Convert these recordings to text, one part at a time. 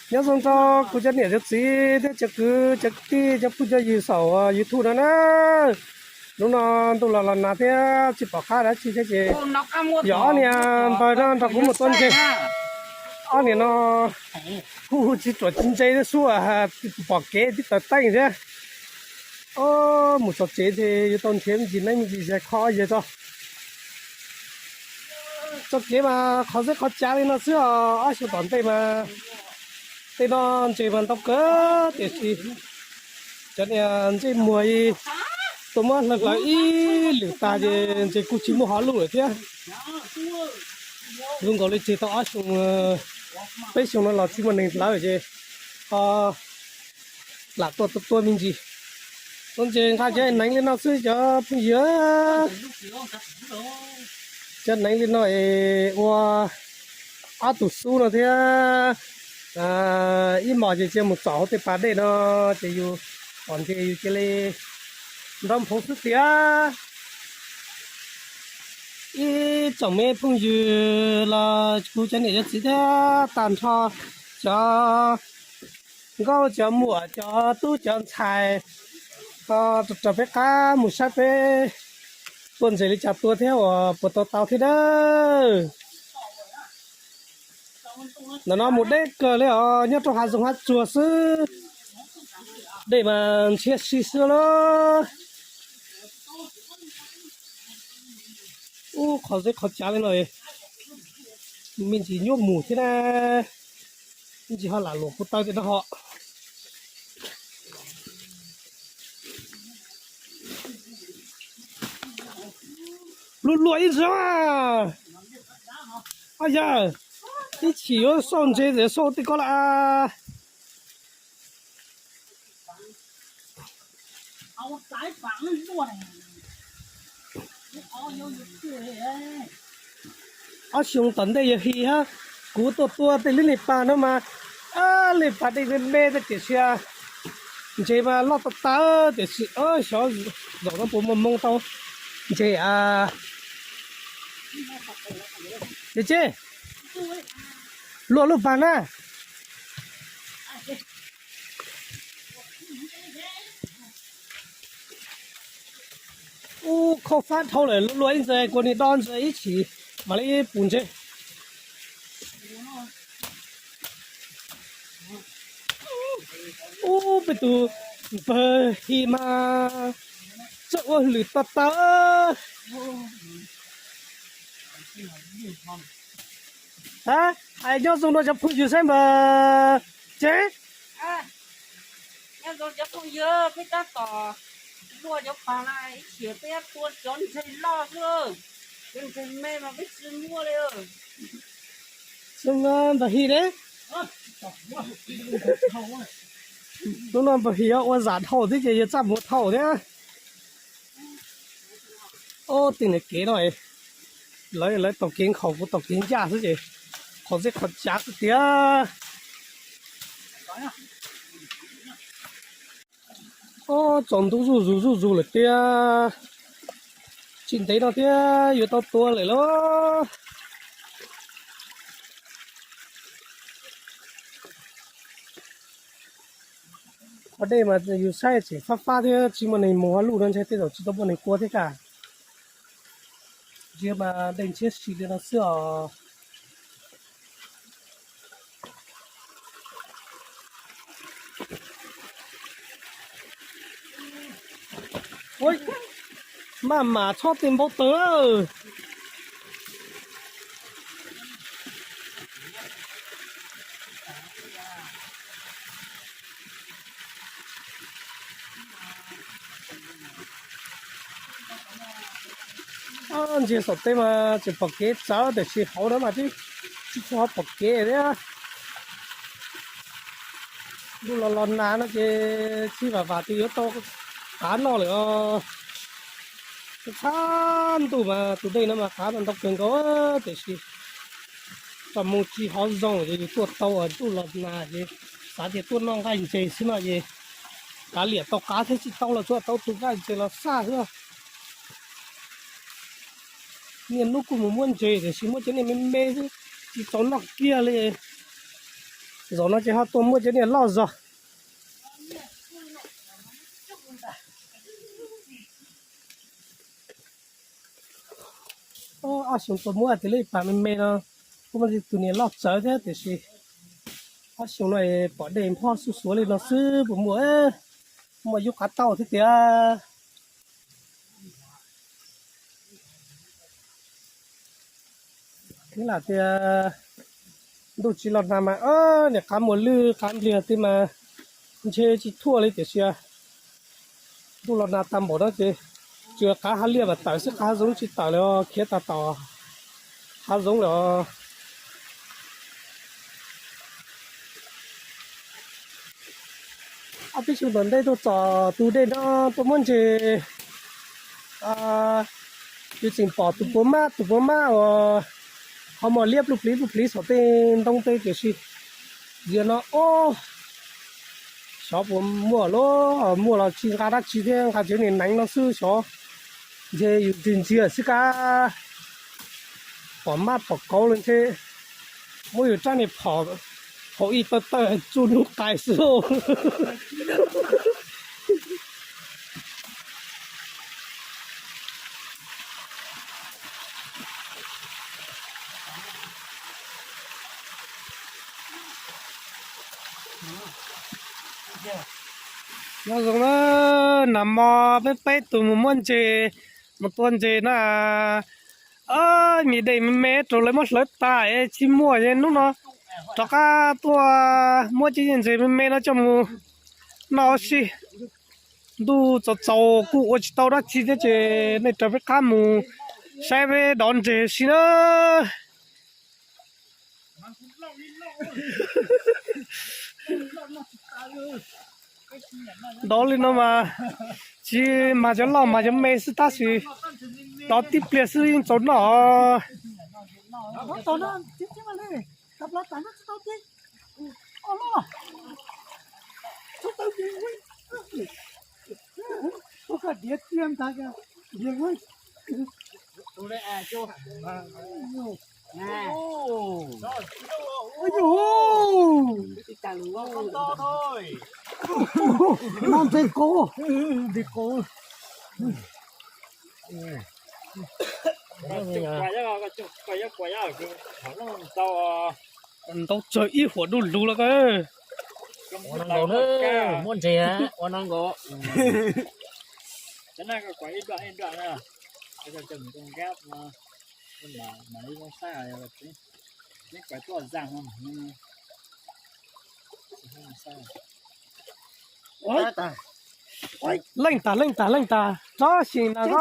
Nyob zoo rau kuv cov niam cov txiv thiab cov kwv cov tij cov phooj cov ywg saum YouTube no na. Hnub no ntuj los los nag thiab tsis pom qab dab tsi thiab ces yog ob niag npawg no nrog kuv mus tua ntses. Ob niag no kuj tsis ruam tsis ntse thiab xwb, pom kev tib taws teej thiab. Mus txog tsev ces yuav tau nrhiav me ntsis neeb me ntsis zais kho ob yawg tso. Txoj kev mas qhov xeb qhov cav li no xwb os, ob xyoo tom ntej mas tej no ntses mas ntau kawg tiam sis cov niag ntsej muag tua muab hlawv hlawv ib lwm tag ces ntses kuj tsis muaj hauv luj lawm thiab. Zoo nkaus li tseg tau ob xyoo, peb xyoo no los tsis muaj neeg hlawv ces ho lam tua tua tua me ntsis. Tua ntses nqa cov neev li no xwb cov phooj ywg. Cov neev li no es ua ob tug xub no thiab ib mos ces cia mus txom hauv tej pas dej no ces yus pom ntses yus cia li nrov nphoo xwb tiag. Ib tsoom me phooj ywg los kuv cov niam cov txiv thiab tag nrho cov nkauj cov muam cov tub cov ntxhais rau peb qab mus saib peb tua ntses li cas tua thiab uas puas tau tau thiab nawb. Ntawm no mus deb kawg li os, nyob rau hav zoov hav tsuag xwb, dej mas ntshiab si xwb lauj. Ub, qhov zeb qhov cav li no, me ntsis nyuaj mus thiab na, me ntsis ho lam luam kuv taw tias no ho. Luaj luaj ib ntsis mas. Yawg, ib chim yuav xauj ntses txawm xauj tej ko lawm. Ob xyoo tom ntej yog hi hab, kuv tuaj tua tej lub li pas no mas, lub li pas dej me me tiam sis ntses mas loj tau tawv tiam sis xyov zaum no puas muaj hmoo tau ntses. Ces luaj lub pas na. Ub, khaub fab dhau lawm, luaj ib ntses kuv nim do ntses ib chim mam li pum ntses. Ub, peb tus npawg Hi mas txawj ua lwm tau tawv. Hais nyob zoo rau cov phooj ywg saib npawg Tsev. Nyob zoo cov phooj ywg, peb tab tom luaj cov pas na, ib chim peb tua cov ntses loj xwb, cov ntses me mas peb tsis muaj li. Npawg Hi ne, hnub no npawg Hi yuav ua zam dhau thiab ces yuav txaj muag dhau thiab. Ob, tej niag kev no, lawv, lawv taug kev nkhaus kuv taug kev ncaj xwb ces qhov zeb qhov cav xwb tiag. Ob, tsaus ntuj zuj zus zuj zus lawm tiag. Tsis ntev no thiab yuav tau tua lawm lauj. Qhov dej mas yus saib tseem fab fab thiab tsis muaj neeg mus hauv luj no ntshe tej zaum tsis tau muaj neeg tua thiab kaj. Ntsia mas dej ntshiab si li no xwb os. Maj mam txhob tes npau taws lawm. Ntsia saum teb mas tseem pom kev txawv tiam sis hauv no mas tsis tshua pom kev thiab. Ntuj los los nag no ces tsis vam vam tias yuav tau qav noj lawm os. Txhab ntuj mas tus dej no mas qav mas ntau kawg nkaus tiam sis txoj moo tsis hov zoo ces yus tuaj tau, ntuj los nag ces xav tias tuaj noj nqaij ntses xwb no ces kav liam tau qav thiab tsis tau los tsuas tau tus nqaij ntses los xaj xwb. Niaj hnub kuj mus muab ntses tiam sis muab cov niag me me xwb, tsis tau noj kiag li. Zaum no ces ho tuaj muaj cov niag loj zog. Ob xyoo tuaj muaj tias lub ib pas me me no, kuj muaj tus niag loj tsawv thiab tiam sis ob xyoo no pom dej nphob xuj xuav li no xwb puas muaj, muaj yub qav tauj thiab tias. Ib lam tias ntuj tsis los nag mas niam qab muas lwj qab npliag tej mas ntshe tsis thuaj li tiam sis ntuj los nag tag npaum no ces tsuas qav hav liaj mas tawm xwb, qav hav zoov tsis tawm li, khiav tas tom hav zoov lawm. Ob peb xyoo tom ntej tuaj txog tus dej no tuaj muab ntses, yus tseem pom tus puav mab, tus puav mab uas qhov muag liab pluj pliv pluj pliv saum tej ntoo tej tiam sis ziag no ob xyov puas muaj los, muaj los tsis nqa dab tsi thiab, nqa cov niag neev no xwb xyov. Ntshe yus ntsia ntsia xwb kab, pom mab pom kauv los ntshe muab yus rab niag phom haus ib tawg tawg tsuj nug qais xwb. Nyob zoo na, nag hmo peb peb tug mus muab ntses, mus tua ntses na. Me dej me me rau lawv muab hlawv tas es tsis muaj es hnub no rov qab tuaj muab cov ntses me me no coj mus noj ua si. Ntuj tsaus tsaus kuj ua tsis tau dab tsi thiab ces nej raws peb qab mus saib peb dov ntses si na. Dov li no mas tsis mag cov loj mag cov me xwb tab sis dov tib pliag xwb yeej txaus noj. No ntses qus, ntses qus. Ntau tsawg ib huam du lug los. Ua no nkaus na, muab ntses ua no nkaus. Leej tag leej tag leej tag, tsob xyem na ko.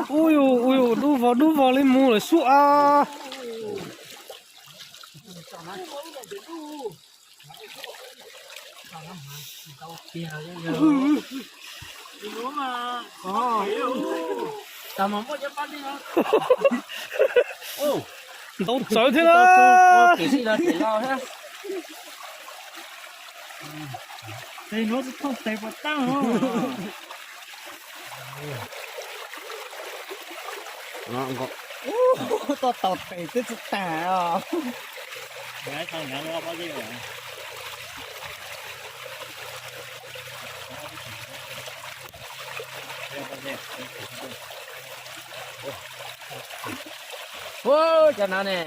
Ui yus, ui yus, dub vog dub vog li mus lawm xub a. Ntau tsawv thiab na. Toj tau tes twb tsis tag os. Ua cov no ne.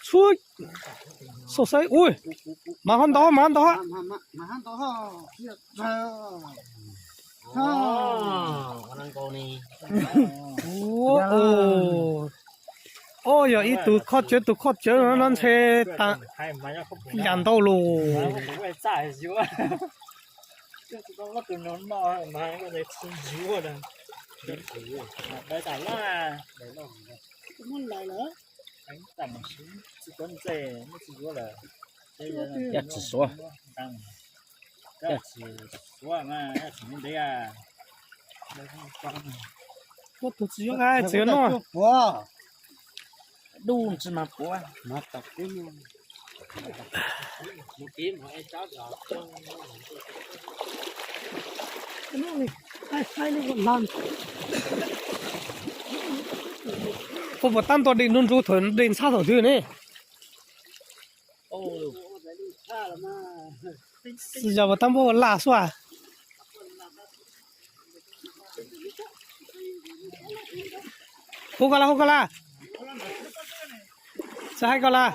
Txhua, xauj saib, ui, mas ho ntau, mas ho ntau. Ua, yog ib tug khob cawv, tus khob cawv no ntshe tas yam ntau lus. Cov tsis suav, cov tsis suav mas tsis ntev. Ua tus tsis yuav nqa txiv no. Dub tsis mas puav. Ua puas tab ntua dej nruj nruj thaum dej ntxhab thaum twg ne? Yog puas tab npuaj laj xwb. Hu ko laj, hu ko laj. Tsis hais ko laj.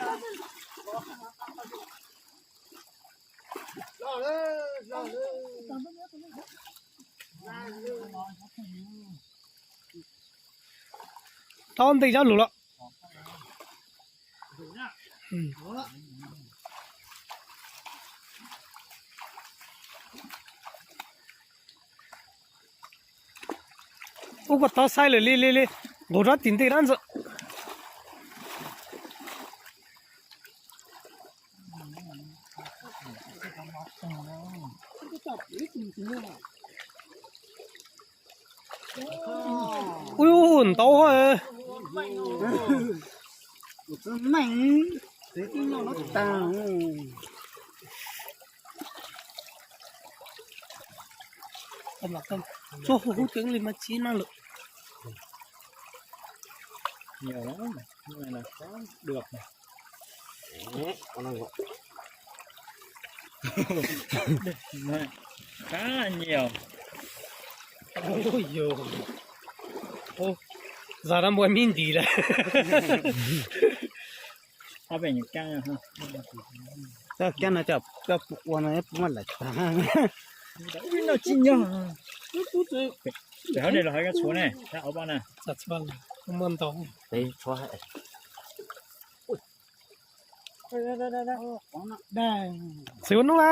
Tau ntev zab lus lawm. Ub, koj tau saib lawm li li li, nqus rab tim ntej dab ntxawm. Ub, ntau. Tsuas hu hu ceev li mas tsis noj lawm. Khá nhiều. Ub, zas dab npua mib ntis lawm. Coj kiag no coj pum ua no pum muaj lawm tag. No tsis nyog. Pem hauv ne los hauv tshuav ne, hauv pab na. Muaj ntau. Txiv ua nub na.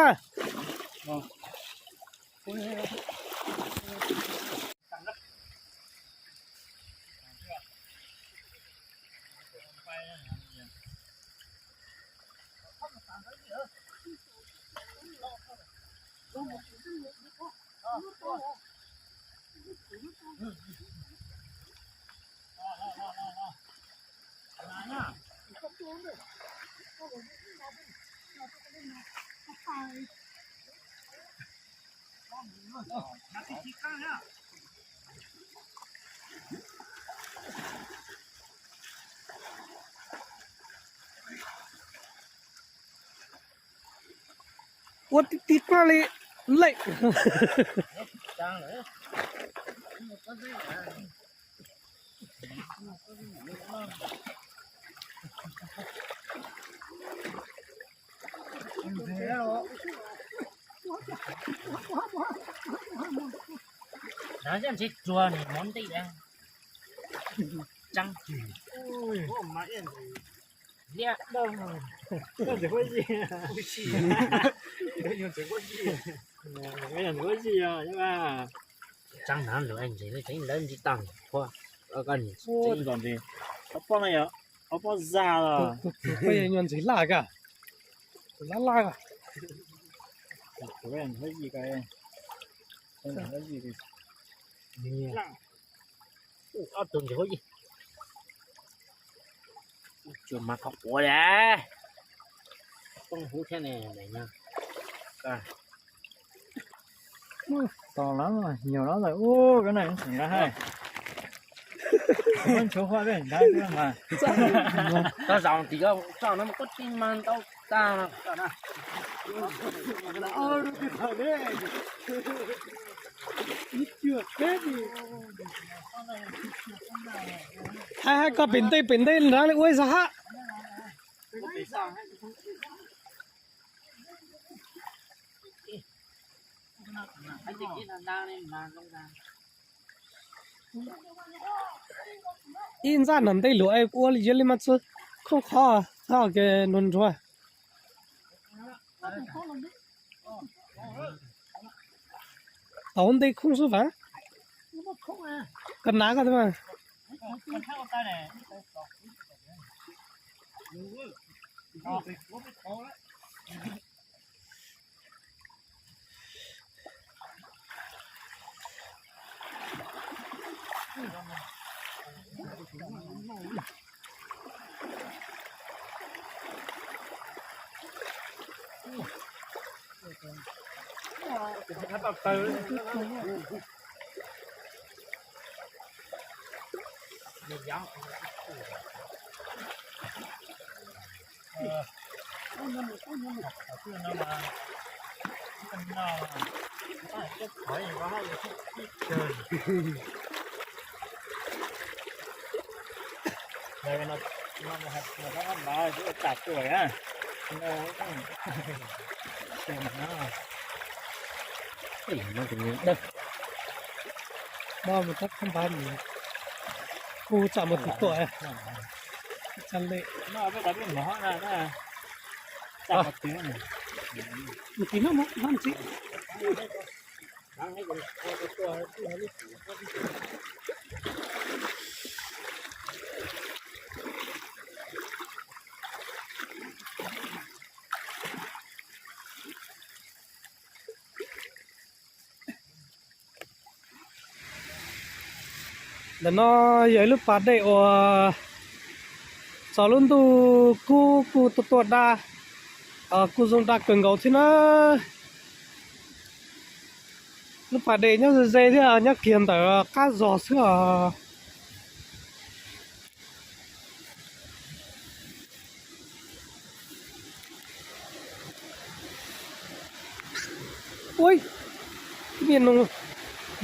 Ua tib tib plab li lej. Ntshe tsuag nim mov nti. Tseeb. Liab. Tseeb na, lawv ntses tseeb lawv nti tag. Ob pob no yog ob pob zag los? Tus, tus, tus nyuag ntses laj ka. Tus laj laj ka. Ob tug ntses huab yig. Tsuas mas kho quav li. Poob huv thiab ne. Tos lawm, nyuam lawm ub, koj na nqa hais. Muab nchuav huaj peb nqa mas. Tau zaum tim koj tso no mas koj tsis mas ntau tag no. Hais hais koj pem ntej pem ntej nrad li ua ib zag hab. Ib ntsaj nram ntej luag ua li yog li mas txwv khoob qhov txhob ke nruag nruag. Tau ntej khoob xwb vas. Koj nav koj mas. Kuv tsam mus tim tuam, tsam le. Mus tim no mus no mus txiv. Ntawm no yog ib lub pas dej uas txog lub ntuj kub kuj tuaj tuaj daj, kuj zoo daj kawg nkaus thiab na. Lub pas dej nyob ze ze thiab nyob kiag ntawm qab zos xwb os. Ua, niag noog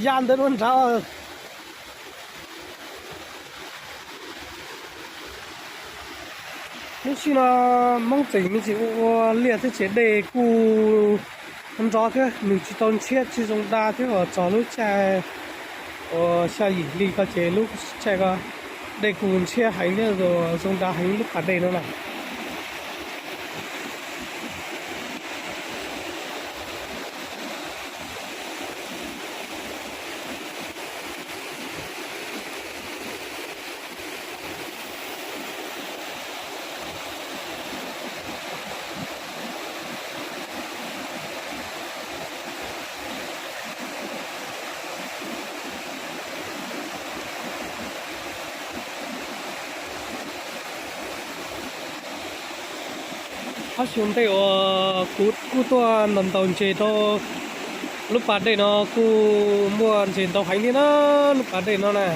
ya ntawd dua nrad. Lub sij no Hmoob tseem me ntsis ua ua liaj thiab ces dej kuj nrov thiab nws tsis tau ntshiab tsis zoo daj thiab os. Txog lub caij uas xya yim hli ko ces lub caij ko dej kuj ntshiab heev thiab zoo daj heev lub pas dej no na. Ob xyoo ntej uas kuv kuj tuaj ntaus ntaus ntses rau lub pas dej no kuj muaj ntses ntau heev thiab na, lub pas dej no na.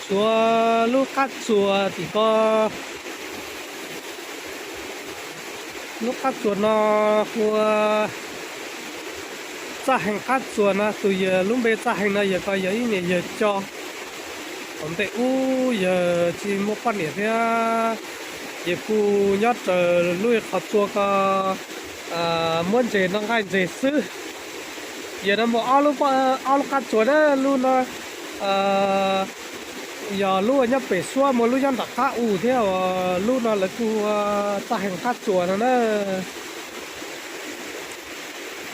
Tshuav lub qab tsuas tim ko, lub qab tsuas no hu ua Txaj Hees qab tsuas no. Tus yawg lub npe Txaj Hees no yawg ko yog ib niam yawg co. Thaum ntej ub yawg tsis muaj poj niam thiab, yawg kuj nyob raws lub qhov tsua ko muab ntses noj nqaij ntses xwb. Yawg no muaj ob lub qab tsuas na, lub no yog lub nyob pem suab, muaj lub nyob nram qab u thiab, lub no lawv kuj hu ua Txaj Hees qab tsuas no na.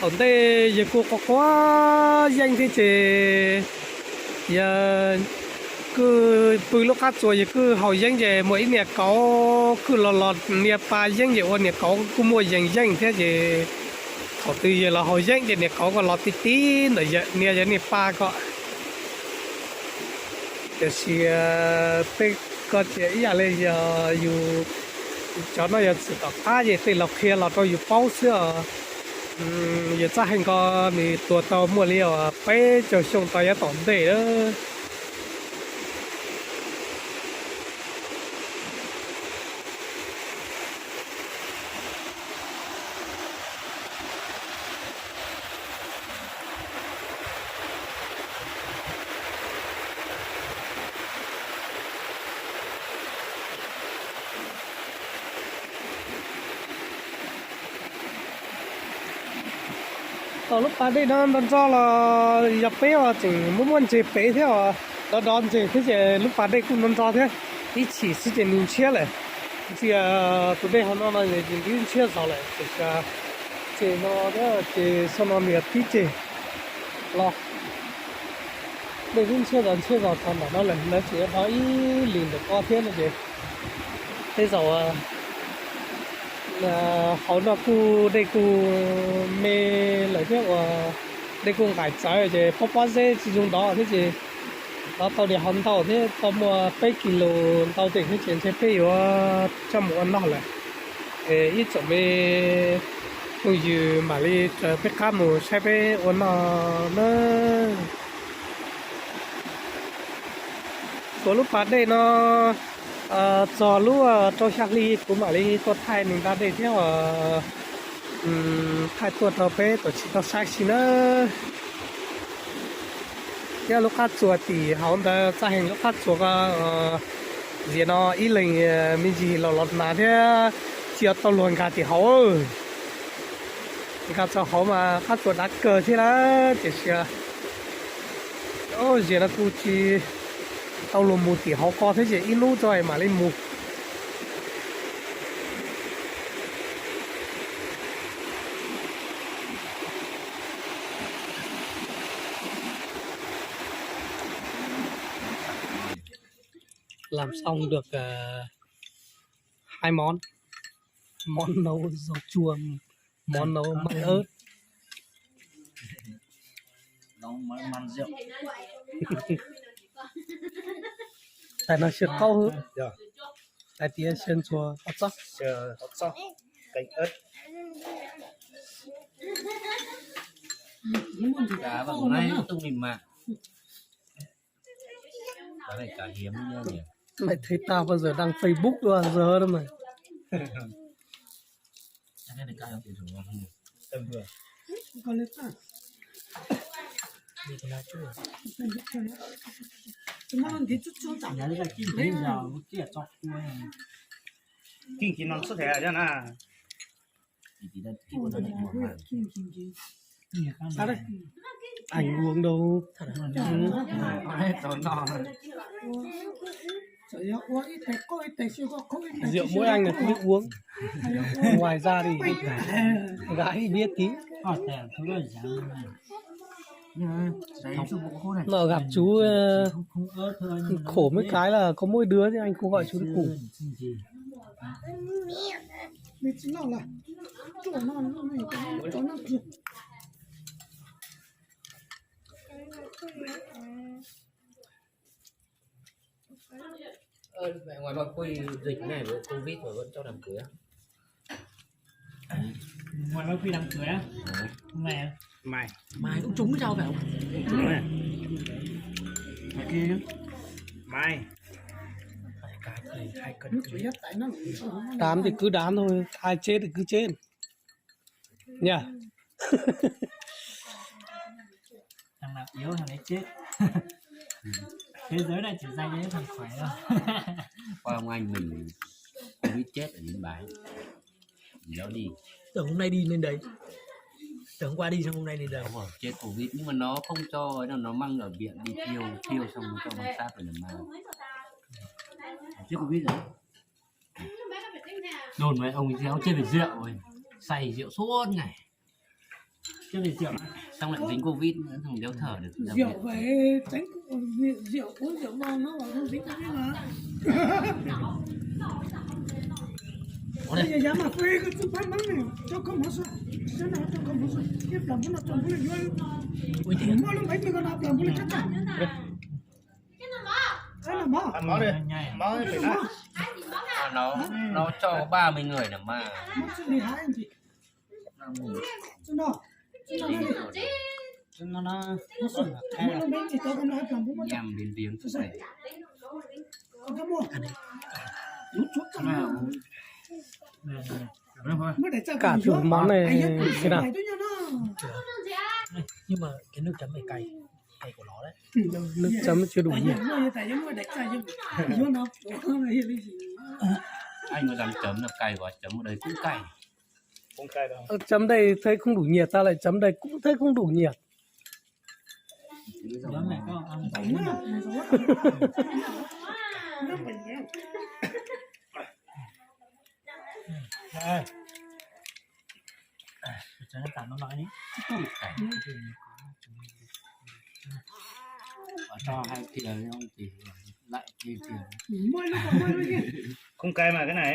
Thaum ntej yawg kuj quav quav yeeb thiab ces yawg kuj pw lub qab tsuas, yawg kuj haus yeeb ces muaj ib niam kauv kuj los los nias pas yeeb ces ua niam kauv kuj muaj yees yeej thiab ces thaum twg yawg los haus yeeb ces niam kauv ko los ti ti ntawm yawg nias yawg nias pas ko. Tiam sis tej ko ces ib yam li yog yus, cov no yog txwm tom qab ces tej laus qhia los rau yus paub xwb os. Yawg Txaj Hees ko nws tuag tau muaj li peb caug xyoo tau yav tom ntej lawm. Lub pas dej no nrog nrog los yog peb os tseem muaj muaj ntses pem thiab os, dov dov ntses thiab ces lub pas dej kuj nrog nrog thiab. Ib chim xwb ces nws ntshiab lawm. Ntsia tus dej hauv no no ces ntshiab zog lawm tiam sis ces no thiab ces xyoo no nws tib ceg los dej twb ntshiab zog ntshiab zog txog ntawm no lawm, lawv tseem yuav dov ib lim ntawm ko thiab no ces tej zaum hauv no kuj dej kuj me lawm thiab uas dej kuj nqaim txawv ces pob pob zeb tsis zoo dov thiab ces dov tau li hauv ntau thiab tau muaj peb kis lus ntau tes thiab ces ntshe peb yuav coj mus ua noj lawm. Ib tsoom me phooj ywg mam li raws peb qab mus saib peb ua noj na. Txuas lub pas dej no txog lub rau xya hli kuv mam li tuaj thaij nws nra dej thiab thaij tuaj rau peb tuaj tsis tau saib si na. Thiab lub qab txuas tim hauv ntawd txaj heev lub qab txuas ko, ziag no ib leeg me ntsis los los hnav thiab tsis tau luag nkag tim hauv. Nkag txog hauv mas qab txuas dav kawg thiab na, tiam sis ziag no kuj tsis tau luag mus tim hauv ko thiab ces ib hnub tso mam li mus. Làm xong được hai món. Món nấu dầu chua, món nấu măng ớt. Tais no siab qaub hwb. Tais tias siab ntxhua tau txob. Tau txob, canh ớt. Cá bằng nai túc mịn màng. Cá này cá hiếm nhá nhỉ. Mày thấy tao bao giờ đăng Facebook bao giờ đâu mà. Cái này cá hiếm thì đúng không? Tầm vừa. Kinh tế giàu, nó chia cho cua. Kinh tế nó xuất thế ra na. Anh uống đâu. Rượu mỗi anh là không biết uống. Ngoài ra thì gái biết tí. Nó gặp chú, ờ, khổ mấy cái là có mỗi đứa chứ anh không gọi chú khổ. Ơ, mẹ, ngoài Bắc Quỳnh dịch này với Covid mà vẫn cho đám cưới á? Ngoài Bắc Quỳnh đám cưới á? Ờ. Hôm nay á? Mai. Mai cũng trúng sao phải không? Trúng này. Ngoài kia chứ. Mai. Hai cái thì hai cân cưới. Đám thì cứ đám thôi, ai chết thì cứ chết. Nha. Thằng nào yếu thằng đấy chết. Thế giới này chỉ dành cho những thằng khỏe thôi. Khoa ông anh mình không biết chết ở Yên Bái. Nó đi. Tưởng hôm nay đi lên đấy. Tưởng hôm qua đi xong hôm nay lên đấy. Đúng rồi, chết Covid nhưng mà nó không cho, nó, nó mang ở viện đi thiêu, thiêu xong nó cho bằng sáp rồi mà. Chết Covid rồi. Đồn mấy ông giấu chết vì rượu rồi. Say rượu suốt ngày. Chết vì rượu á. Xong lại dính Covid nữa, xong béo thở được. Rượu phải tránh, rượu uống rượu no nó là không dính Covid mà. Ủa đây. Bây giờ dám mà quê cái chung phát mắng này, cho con món sao? Sao nào cho con món sao? Cái lòng nó cho bố lên. Ui, thì mua nó mấy mươi con nào lòng bố lên chắc chắn. Máu đi. Máu đi. Nó, nó cho ba mươi người nữa mà. Nhằm đến viếng sức khỏe. Cả chục món này thế nào? Nhưng mà cái nước chấm này cay, cay của nó đấy. Nước chấm chưa đủ nhiều. Anh có dám chấm là cay quá, chấm vào đây cũng cay. Chấm đây thấy không đủ nhiệt, ta lại chấm đây cũng thấy không đủ nhiệt. Không cay mà cái này.